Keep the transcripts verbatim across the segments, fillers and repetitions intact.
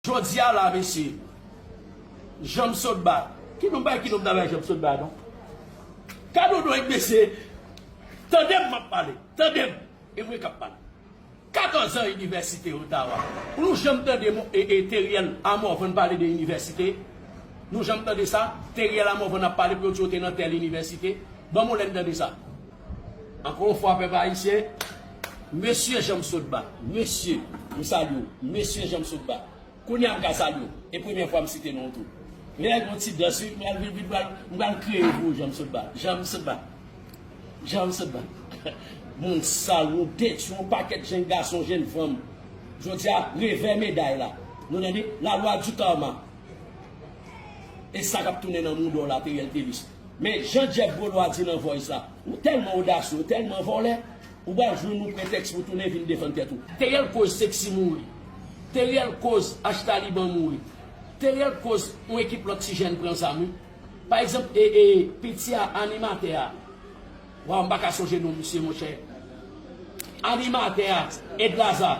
Jodi a la, mesye, Janm Sotba. Ki nonm bay, ki nonm ta bay Janm Sotba, non? Ka dodon, mesye. Tande m, m ap pale. Tande m. E mwen k ap pale. Katòz an inivèsite Ottawa. Nou janm tande mo- e, e, Teriel a Morvan pale de inivèsite? Nou janm tande sa? Teriel a Morvan ap pale pou yo di yo te nan tèl inivèsite? Ban m yon lè n tande sa. Ankò yon fwa, pèp ayisyen, mesye Janm Sotba, mesye, m salye w, mesye Janm Sotba. Kounye a m ka salye w. E premyè fwa m site non w tou. Gen yon ti dans, wi, m pral, m pral, m pral kreye pou ou, Janm Sotba. Janm Sotba. Janm Sotba. Moun sal, ou detwi yon pakèt jenn gason, jenn fanm. Jodi a, revè meday la. Nou tande? La loi du karma. E sa k ap tounen nan mouda w la, Teriel Thelus. Men jan Jeff Benoit di nan Voice la, ou tèlman odasye, ou tèlman vòlè, ou pral jwenn yon pretèks pou tounen vin defann tèt ou. Teriel koz Sexy mouri. Teriel koz H Taliban mouri. Teriel koz yon ekip lòt ti jèn pran zam, wi. Pa egzanp, e, e, piti a, animatè a. Waw, m pa ka sonje non misye, monchè. Animatè a, Ed Laza.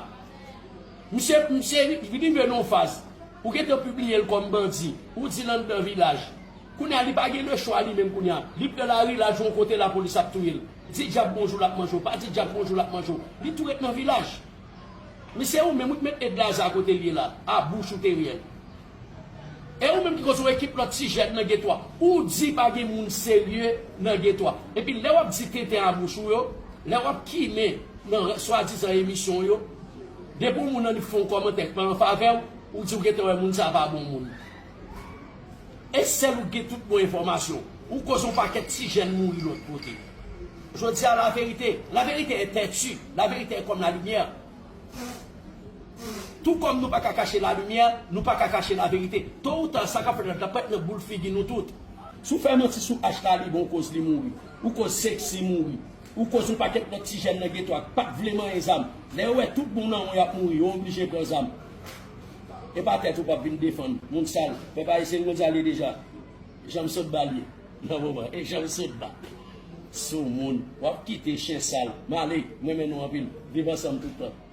Misye, misye rive nan yon faz. Ou gentan pibliye l kòm bandi. Ou di l anndan vilaj. Kounye a, li pa gen lechwa li menm kounye a. Li pran lari, l al jwe yon kote lapolis ap touye l. Di dyab bonjou, l ap manje w. Pa di dyab bonjou, l ap manje w. Li tou ret nan vilaj. Misye, ou menm, ou t met Ed Laza kote l ye la, a bouch ou Teriel. E ou menm ki koz yon ekip lòt ti jèn nan geto a. Ou di pa gen moun serye nan geto a. Epi lè w ap di tenten a bouch ou yo, lè w ap kimen nan swadizan emisyon w yo, depi yon moun annik fè yon kòmantè k pa an favè w, ou di w gentan wè moun sa pa bon moun. E sèl ou gen tout bon enfòmasyon. Ou koz yon pakèt ti jèn mouri lòt kote. Jodi a, la vérité, la vérité est têtue, la vérité est comme la lumière. Tou kòm nou pa ka kache lamimyè, nou pa ka kache laverite. To ou ta, sa k ap fèt la, t ap fèt nan boul figi nou tout. Si w fè manti sou H Taliban, ou koz li mouri. Ou koz Sexy mouri. Ou koz yon pakèt lòt ti jèn nan geto a k pa t vle manyen zam. Lè yo wè tout bon nan ou y ap mouri, yo oblije pran zam. E pa tèt ou p ap vin defann. Moun sal. Pèp ayisyen, nou di ale deja. Janm Sotba l ye. Nan moman. E Janm Sotba. Soumoun. W ap kite chen sal. M ale. M renmen nou anpil. Viv ansanm tout tan.